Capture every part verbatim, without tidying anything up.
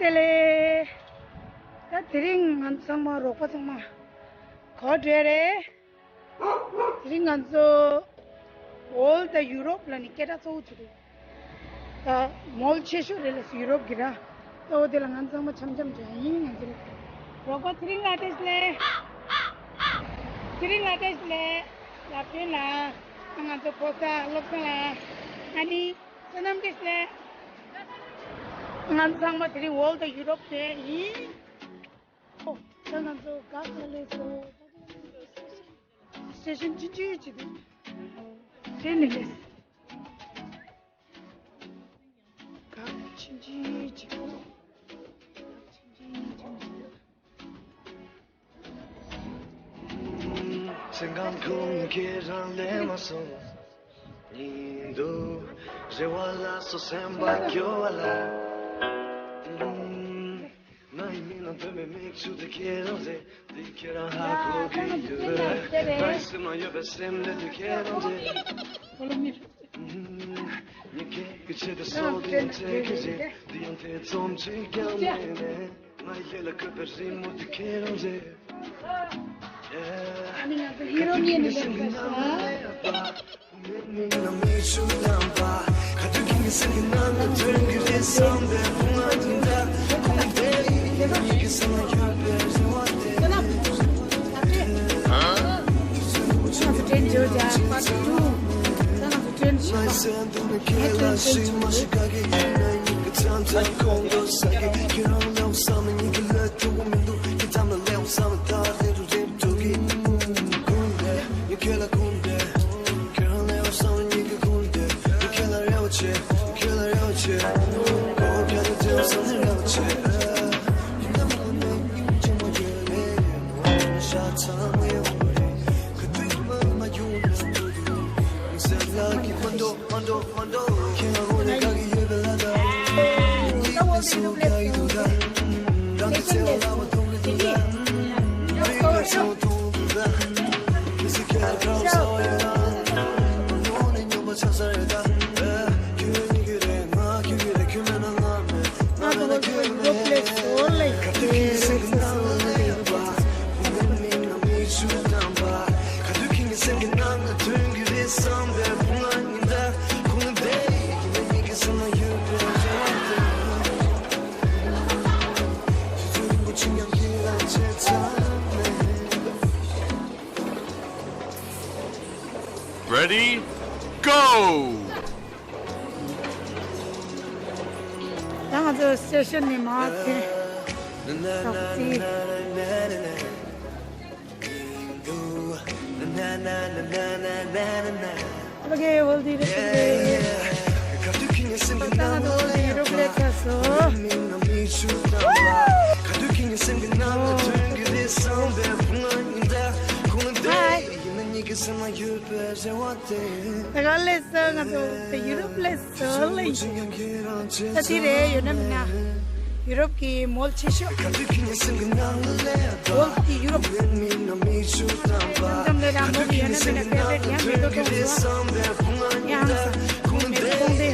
དེ་ལས། ད་དེ་རིང་ང་ཚང་མ་རོགས་པ་ཚང་མ་ག་པར་འགྲོ་ཡ་རེད། དེ་རིང་ང་ཚོ་ཝོལ་དང་ཡུ་རོབ་ལ་ནི་སྐད་གྲགས་གཙོ་བོ་ཅིག་རེད། ད་མོལ་ཆེ་ཤོས་རེད་ལ་ཡུ་རོབ་ཀྱི་ར། ད་འོ་དེ་ལ་ང་ཚང་མ་འཆམ་འཆམ་བྱ་ཡིན། ང་ཚོ་རོགས་པ་ཚེ་རིང་ལགས་བཀྲ་ཤིས་བདེ་ལེགས། ཚེ་རིང་ལགས་བཀྲ་ཤིས་བདེ་ལེགས། ལབ་སྟོན་ལ། ང་ཚོ་ཕོ་གསར་བློ་བཟང་ལགས། ཨ་ནི་བསོད་ནམས་བཀྲ་ཤིས་བདེ་ལེགས། ང་ཚང་མ་དེ་རིང་ཝོལ་དང་ཡུ་རོབ་བསྡད་ཡིན། ཨོ། ད་ང་ཚོ་ག་ག་ལས་སོ། སི་ཊེ་ཤན་ཆུང་ཆུང་ཅིག་འདུག་དེ་ནས་ལས། ག་ཆུང་ཆུང་ཅིག་འདུག་ཆུང་ཆུང་ཆུང་ཆུང་འདུག་སེམས་ཁམས་ཁོང་ཁྱེད་རང་ལས་མ་སོང་། ཉིན་དུ་རེ་བ་ལ་སོ་སེམས་པ་སྐྱོ་བ་ལ། ང་ཡི་མིག་ནང་སྟོན་པའི་མིག་ཆུ་དེ་ཁྱེད་རང་རེད། འདི་ཁྱེད་རང་ཧ་གོ་གི་ཡོད་པས། ང་ཡི་སེམས་ནང་ཡོད་པའི་སེམས་ལས་དེ་ཁྱེད་རང་རེད། ཉི་སྐད་ཀྱི་ཆེད་དུ་སོ་དེ་ཡང་བཙལ་གི་རེད། འདི་ཡང་ཐེ་ཚོམ་གཅིག་ཀྱང་མེད་ནས། ང་ཡི་ལས་ལ་བཀོད་པའི་རི་མོ་དེ་ཁྱེད་རང་རེད། ཨ་ནི་ང་ཚོ་ཧི་རོ་ཉིད་ནས་སླེབས་སོང་། Ready, go! ད་ང་ཚོ་སི་ཊེ་ཤན་ནས་མར་ཕྱིན། ད་ང་ཚོ་ཨོ་ཁེ། ཝོལ་དི་རེད། ད་ང་ཚོ་ཝོལ་དི་ཡུ་རོབ་སླེབས་ཚར་སོང་། ཧའི། ད་ག་སླེབས་སོང་། ང་ཚོ་ཝོལ་དི་ཡུ་རོབ་སླེབས་སོང་། ད་དེ་རེད། ཡོད་ན་མིན་ན། ཡུ་རོབ་ཀྱི་མོལ་ཆེ་ཤོས། ཝོལ་དི་ཡུ་རོབ། མཚམས་མཚམས་ལ་རང་མོལ་ཡོད་ན་མིན་ན་ཕེ་ཝ་རེཊ་ཡང་མེད་དུ་གཏོང་སོང་། ཡང་ས་མེད་དུ་གཏོང་དེ།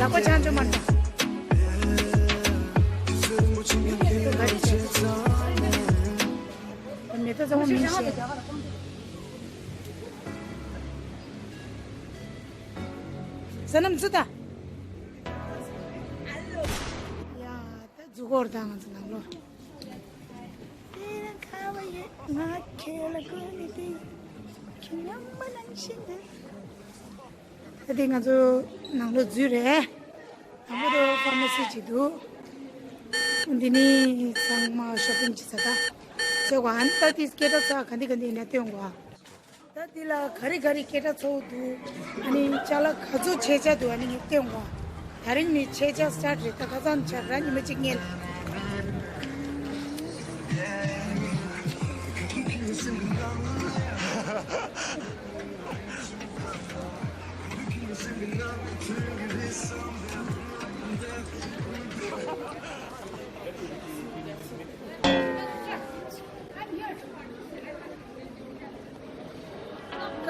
ལག་པ་འཆང་ཆོག་མ་རེད། མེ་ཏོག་ཚང་མ་མིན་ཤེས། བསོད་ནམས་ཚུ་ད། ཡ་ད་འཛུལ་སྐོར་དང་ང་ཚོ་ནང་ལོགས། དེ་རིང་ཁ་བ་ཡོད་ང་ཁྱེད་ལ་གོ་ནི་དེ། ཁྱེད་ཉམས་མ་ནང་བཞིན་དུ། ད་དེ་ང་ཚོ་ནང་ལོགས་འཛུལ་རེད། དང་པོ་དེ་ཕར་མ་སི་ཅིག་འདུག་འདི་ནི་ཚང་མ་ཤོ་པིང་ཅིག་ཟ་ད། ཟེར་བ་ཨ་ནི་ད་དེ་སྐད་གྲགས་ཚ་ག་འདི་ག་འདི་ཡིན་ན་སྟོན་གོ། ད་འདི་ལ་ག་རེ་ག་རེ་སྐད་གྲགས་ཚ་བོ་འདུག་ཨ་ནི་ཅ་ལག་ག་ཚོད་ཆེ་ཆ་འདུག་ཨ་ནི་ངས་སྟོན་གོ། ད་རིང་ནི་ཆེ་ཆ་སི་ཊར་ཊི་རེད། ད་ཁ་སང་ཆ་ར་ཉི་མ་གཅིག་ཉལ།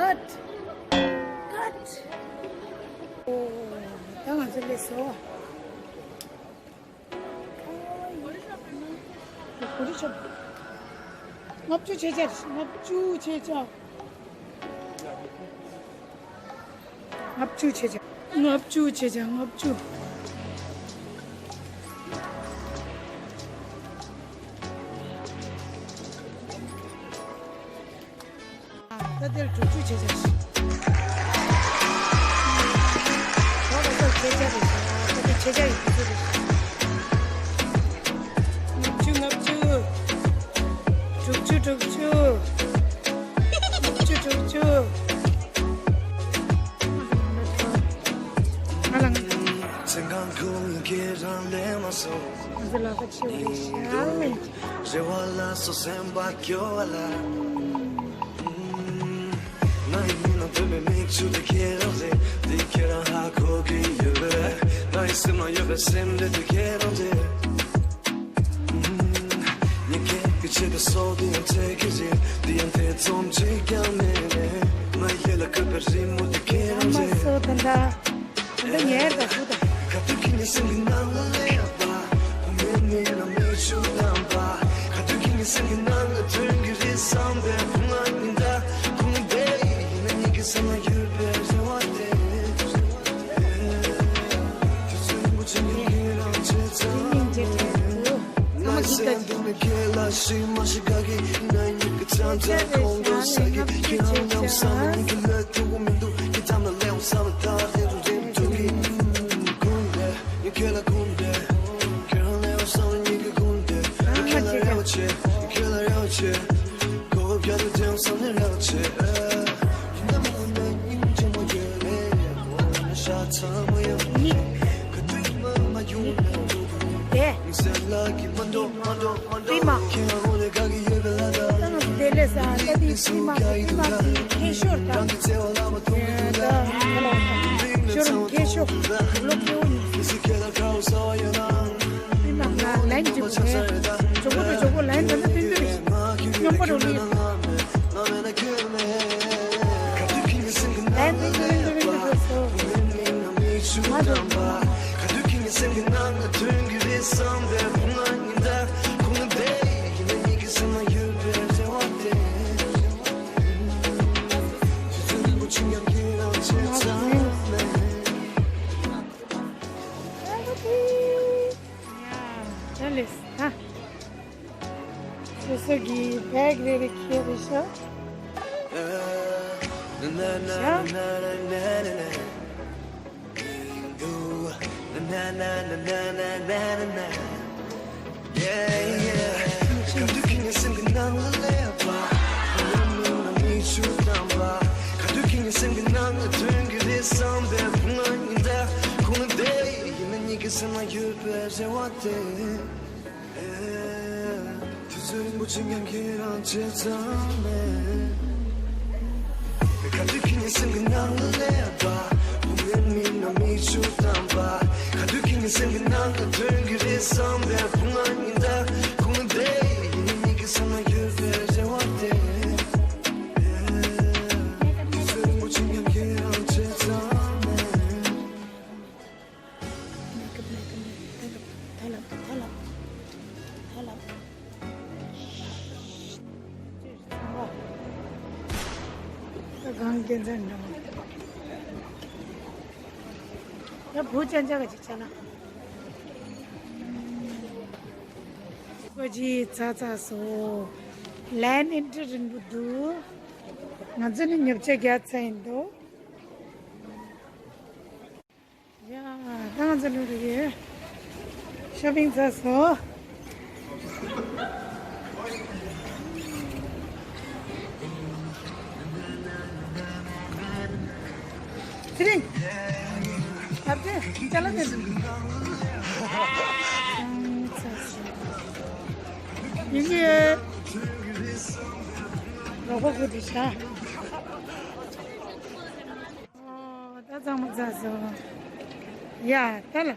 ཀཊ། ཀཊ། ཨོ། ད་ང་ཚོ་སླེབས་སོང་། ལྔ་བཅུ་ཆེ་ཆ་རེད། ལྔ་བཅུ་ཆེ་ཆ། ལྔ་བཅུ་ཆེ་ཆ། ལྔ་བཅུ་ཆེ་ཆ། ལྔ་བཅུ། ད་དེར་དྲུག་ཅུ་ཆེ་ཆ་ཞིག །ད་ལྟ་ཆེ་ཆ་རེད་ཤག །ད་དེ་ཆེ་ཆ་ཡི་དུས་ཚོད་རེད་ཤག །ལྔ་བཅུ། ལྔ་བཅུ། དྲུག་ཅུ། དྲུག་ཅུ། ལྔ་བཅུ། དྲུག་ཅུ། ང་ལ་ང་ཚོ་ལག་པ་ཆེ་བ་རེད་ཤག །ལས། རེ་བ་ལ་སོགས་སེམས་པ་སྐྱོ་བ་ལ། ང་ཡི་མིག་ནང་སྟོན་པའི་མིག་ཆུ་དེ་ཁྱེད་རང་རེད། དེ་ཁྱེད་རང་ཧ་གོ་གི་ཡོད་པས། ང་ཡི་སེམས་ནང་ཡོད་པའི་སེམས་འདྲེན་དེ་ཁྱེད་རང་རེད། ངས་ཁྱེད་ཀྱི་ཆེད་དུ་སྲོག་དེ་ཡང་བཅད་ཀྱི་རེད། དེ་ཡང་ཐེ་ཚོམ་གཅིག་ཀྱང་མེད་ནས། ང་ཡི་ལ་བཀོད་པའི་རི་མོ་དེ་ཁྱེད་རང་རེད། ད་འདི་ཉལ་དང་ཧུ་དང་། ག་དུས་ཀྱི་ངའི་སེམས་ཀྱི་ནང་ལ་སླེབས་པ། བུ་མོའི་མིག་ལ་མིག་ཆུ་བཏང་པ། ག་དུས་ཀྱི་ངའི་སེམས་ཀྱི་ནང་ལ་ཐོན་གྱི་རེད་བསམ་པའི་བུ་ང་ཉི་ཟླ་ཁུངས་དེ་ཡིན་ན་ཉིད་ཀྱི་སེམས་ལ་ཡོད་པའི་རེ་བ་དེ། དུས་ཚོད་རིང་པོ་ཅིག་ཡང་ཁྱེད་རང་བྱས་ཚར་མེད། ཚང་མ་གིས་ད་ད་ང་ཚོ་བདེ་ལེགས་ས་ད་དེ་སྤྲིན་དམག་གི་སྤྲིན་དམག་གི་སྐད་ཤོར་དང་། ད་ཤོར་སྐད་ཤོར་ལོ་སྐྱེ་བོ་ཡིན། སྤྲིན་དམག་ལ་ལན་འགྲིག་གོ་ནས་མགྱོགས་པོ་དང་མགྱོགས་པོ་ལན་འགྲིག་ན་ཏིང་ཏིང་རེད། སྙོམས་པོ་རུ་ལུས། ལན་ཏིང་ཏིང་ཏིང་ཏིང་འགྲོ་སོ། ང་ཚོ། ཡ། ད་ལེས་ད། སོ་སོ་གི་བེག་རེ་རེ་ཁྱེར་རེ་ཤོག་ཤ། དུས་ཚོད་རིང་པོ་ཅིག་ཡང་ཁྱེད་རང་བྱས་ཚར་མེད། ག་དུས་ཀྱི་ངའི་སེམས་ཀྱི་ནང་ལ་སླེབས་པ། བུ་མོའི་མིག་ནང་མིག་ཆུ་བཏང་པ། ག་དུས་ཀྱི་ངའི་སེམས་ཀྱི་ནང་ལ་ཐོན་གྱི་རེད་བསམ་པའི་བུ་ང་ཉི་ཟླ་ཁུངས་དེ་ཡིན་ན་ཉིད་ཀྱི་སེམས་ལ་ཡོད་པའི་རེ་བ་དེ། དུས་ཚོད་རིང་པོ་ཅིག་ཡང་ཁྱེད་རང་བྱས་ཚར་མེད། མེག་ཨབ་མེག་ཨབ་མེག་ཨབ། ད་ལབ་ད་ལབ་ད་ལབ། ད་གང་སྐད་མཚན་འདྲ་མོ། ད་བུ་ཅན་ཅག་ག་ཅིག་ཆ་ན། ཀོ་ཅི་ཚ་ཚ་སོ། ལན་ཨེན་ཊི་རིང་པོ་འདུག་ང་ཚོ་ནི་ཉོ་ཆ་རྒྱག་ཚར་ཡིན་འདུག་ཡ། ད་ང་ཚོ་ལོ་རེ་ཡོད། ཤོ་པིང་ཚར་སོང་། དེ་རིང་། ཨ་ཙི། ཅ་ལག་དེ། ཚར་སོང་། ཡིན་གྱི་ཡོད། རོགས་པ་ཁུར་དེ་བྱ། ཨོ། ད་གཙང་མ་ཚར་སོང་། ཡ། ད་ལ།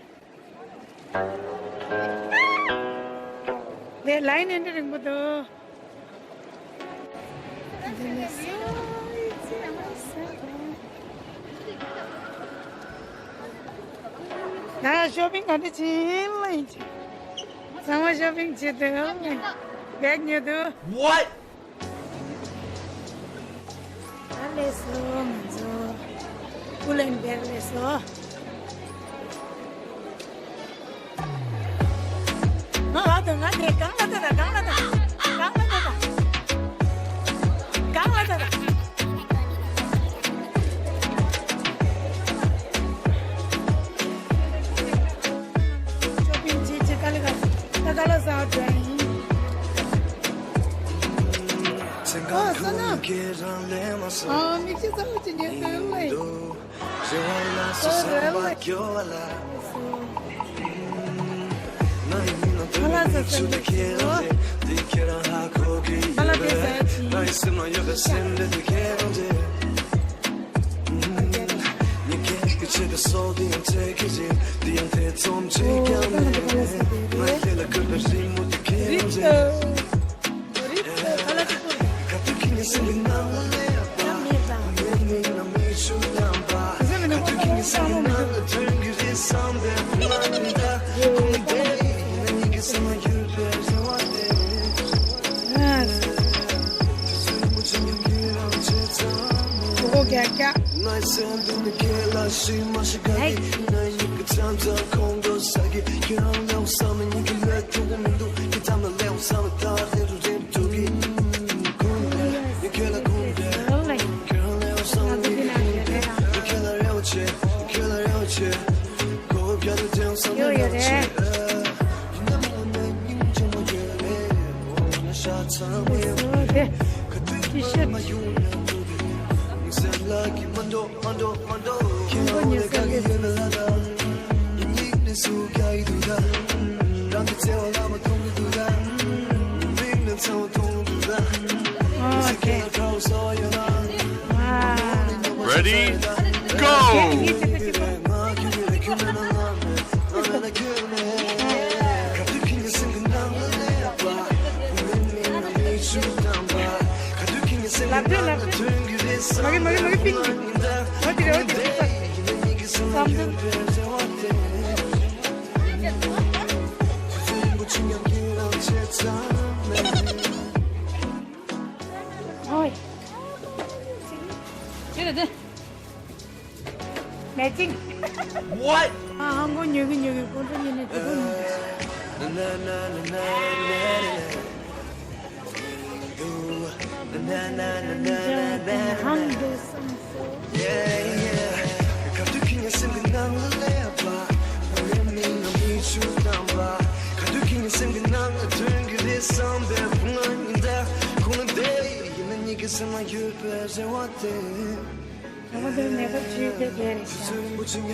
དེ་ལན་ཨེན་ཊི་རིང་པོ་འདུག་ད་ཤོ་པིང་ག་འདྲ་བྱེད་ལ་ཡིན་གྱི། ཚང་མ་ཤོ་པིང་བྱེད་དུ་ཡོང་ངས། བྱས་ཉོ་དུ། What? ཨ་ལས་སོ་ང་ཚོ་པུ་ལན་བེར་ལས་སོ། ང་ལ་དང་ང་དེ་གང་ལ་ད་ད་གང་ལ་ད་གང་ལ་ད་ད་གང་ལ་ད་ད། ཤོ་པིང་བྱེད་བྱེད་ག་ལེ་ག་ད་ག་ལ་ཟ་བ་འདྲ་ཡིན། ཨོ་ས་ན། ཨ་མིག་ཆུ་ཚ་བོ་ཅིག་ཉན་འདོད་ལེ། ཨོ་རེད་ལེ། ཁ་ལག་ཟ་ས་འདུག་ཟེར། ཁ་ལག་དེ་ཟ་ཅིང་། ཨོ་ཁ་ལག་དེ་ཁ་ལག་ཟ་དེ་རེད། རིག་ཏུ། རིག་ཏུ་ཁ་ལག་ཅིག་པོ་རེད། ཡང་མེད་དང་། ཟེར་མི་འདུག་ཁོང་ཚོ་བསམ་བློ་མི་འདུག་ཨོ་ཀྱ་ཀྱ། ཡོད་ཡོད་རེད། ཨོ་དེ་ཊི་ཤར་ཊི། ཁོང་ཁོ་ཉོ་ས་རེད། ཨོ་དེ། ཨ། Ready, go! ལབ་དུས་ལབ་དུས། མ་གི་མ་གི་མ་གི་པིན་གི། འོ་དེ་རེད་འོ་དེ་རེད། བསམ་དུས། ཨོའི། ཅི་རེད་དེ། མེ་ཅིང་། What? ཨ་ཧང་གོ་ཉོ་གི་ཉོ་གི་ཀོང་ཀྲོ་ཉོ་ནས་དེ་གོ་ཉོ་གི། ཧང་དུ་སོང་སོ། ཁོང་དེར་མེད་པ་བརྗོད་དེ་དེ་རེད་ཤག་ཤག་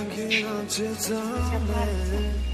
མ་རེད།